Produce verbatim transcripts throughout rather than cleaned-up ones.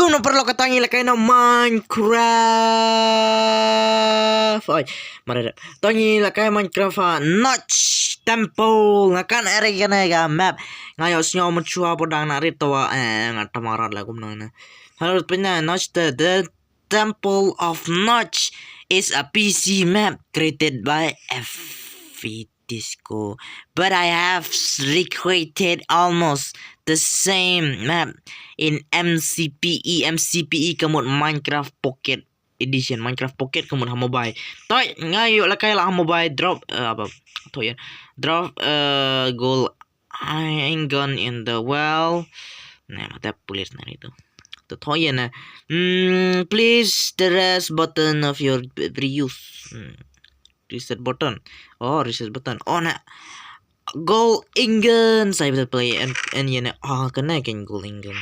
Kumno paralok, kata ngi la kai noh Minecraft. Oi, mara da. To ngi la kai Minecraft ha Notch Temple. Nga kan eri kane ka map. Nga ïohsngew mynshuwa ba dang na rit, to wa, eh, nga tamarat la kumno na. Hello, pynna Notch the, the Temple of Notch is a P C map created by F P Disco, but I have s-, recreated almost the same map in M C P E, M C P E ka mut Minecraft Pocket Edition, Minecraft Pocket ka mut ha mobile. To nga ïoh la kai la ha mobile, drop, eh, apa? To ïa. Drop, eh, gold ingot in the well. Nah, mata pulit na itu. To to ïa na. Hmm, please the rest button of your every use. Hmm. Reset button. Oh, reset button. Oh, na. Gold ingot. Saya bisa play and, and ïa na. Oh, kane kan gold ingot.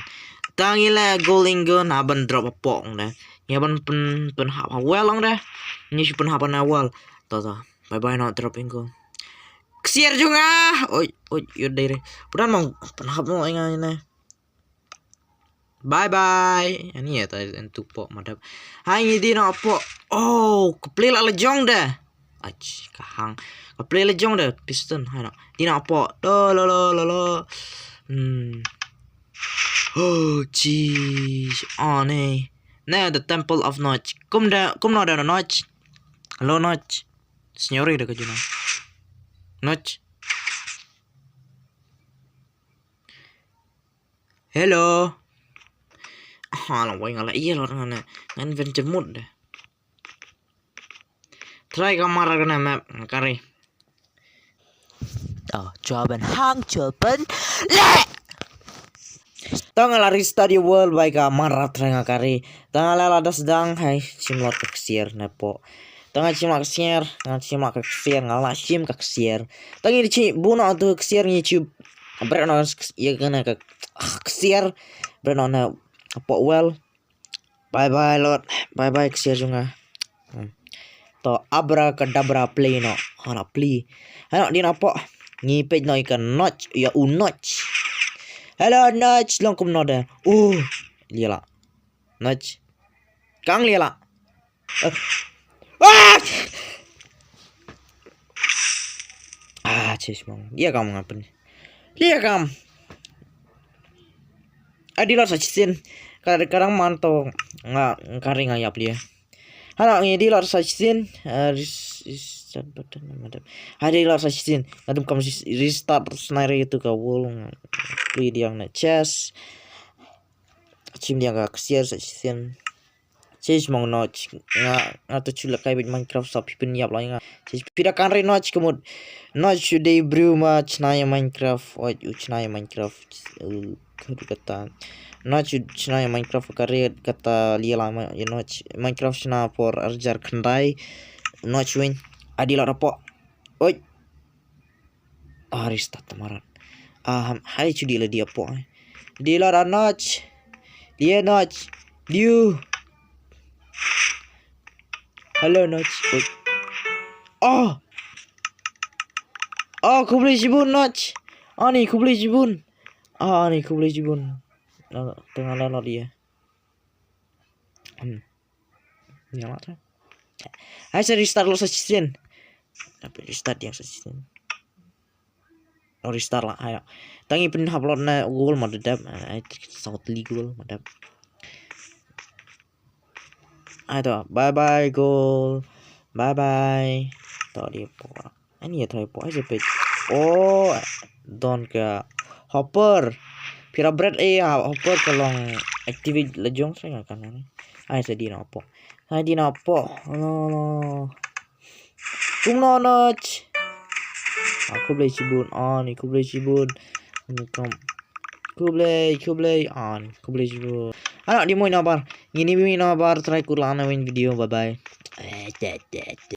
Tang ïa la gold ingot, na ban drop a pok ong da. Ïa ban pyn, pynhap ha well ong da. Ni shu pynhap na well. To to. Bye bye, not drop ingot. Ksiar jong nga. Oi, oi, ïa dei re. Pynhap mo, pynhap mo ïa nga ïa na. Bye bye. Ani ïa ta en tu pok madap. Hai ngi dei noh pok. Oh, ka plie la lajong da. Ach, ka hang. Ka plie lajong da. Piston, hai noh. Dei noh pok. Do, lo, lo, lo, lo. Hmm. Oh, jeez. Oh, ne. Ne, the Temple of Notch. Kum da, kumno da Notch. Hello, Notch. Senyori da ka juna. Notch. Hello. Ha, la wai nga la ïa lo nga na. Ngan venture mode da. Try ka mara kane map, nga kari. Oh, jawaban hang, jawaban le. To nga la restart ïa world bai ka mara, try nga kari. To nga la la das dang, hai, shim lot ka ksiar ne pok. To nga shim ka ksiar, nga shim ka ksiar, nga la shim ka ksiar. To ngi di shi, bu noh tu ksiar ngi shi. Bret noh ïa kane ka, ah, ksiar. Bret noh na pok well. Bye bye, Lord. Bye bye, ksiar jong nga. Hmm. To, abracadabra, plie noh. Hana plie. Hana, dei noh pok. Ngi peit noh ïa ka Notch, ïa u Notch. Hello, Notch. Long kumno da. Uh, lia la. Notch. Kang lia la. Eh. Ah! Ah, chis mong. Ïa kam nga pyn. Ïa kam. Ai dei lot sa shisien. Ka, kadang man to nga, nga kari nga ïap lia. Hana ngi dei lot sa shisien. Eh, res-, restart button, madam. Ai dei lot sa shisien. Nga dum kam res-, restart scenario tu ka world. Plie diang na chest. Shim diang ka ksiar sa shisien. Chis mong Notch, nga, nga to shu la kai beit Minecraft sa phi pynïap la nga. Chis phi da kan re Notch ka mut. Notch shu dei briew ma chna ïa Minecraft. Oi, u chna ïa Minecraft. U, ka du kata. Notch u chna ïa Minecraft ka re kata lia la ma, ïa Notch. Minecraft shna por arjar khyndai. Notch win. Ai dei lot da pok. Oi. Ah, restart tamarat. Ah, ham, hai chu dei la dei pok, eh. Dei lot da Notch. Lia Notch. Diu. Hello, Notch. Oi. Oh. Oh, khublei shibun, Notch. Ani, khublei shibun. Ah, ani, khublei shibun. Tang la lot ïa. Hmm. Ïa la ta. Hai sa restart lot sa shisien. Tapi restart diang sa shisien. Oh, restart la, hai. Tang ngi pynhap lot na gold madap. Ai, South League gold madap. Ai to, bye bye gold. Bye bye. To dei pok. Ani ïa try pok, ai sa peit. Oh, don ka hopper. Phi la bret, eh, ha, hopper ka long activate la jong sa nga kan ni. Ai sa dei na pok. Ai dei na pok. Lo, lo. Kumno Notch. Ah, khublei shibun. Ani khublei shibun. Ni kam. Khublei, khublei. Ani khublei shibun. Hana dei mo ïa na bar. Ngin ïa mih na bar, try kut la na win video. Bye bye. Eh, te, te, te.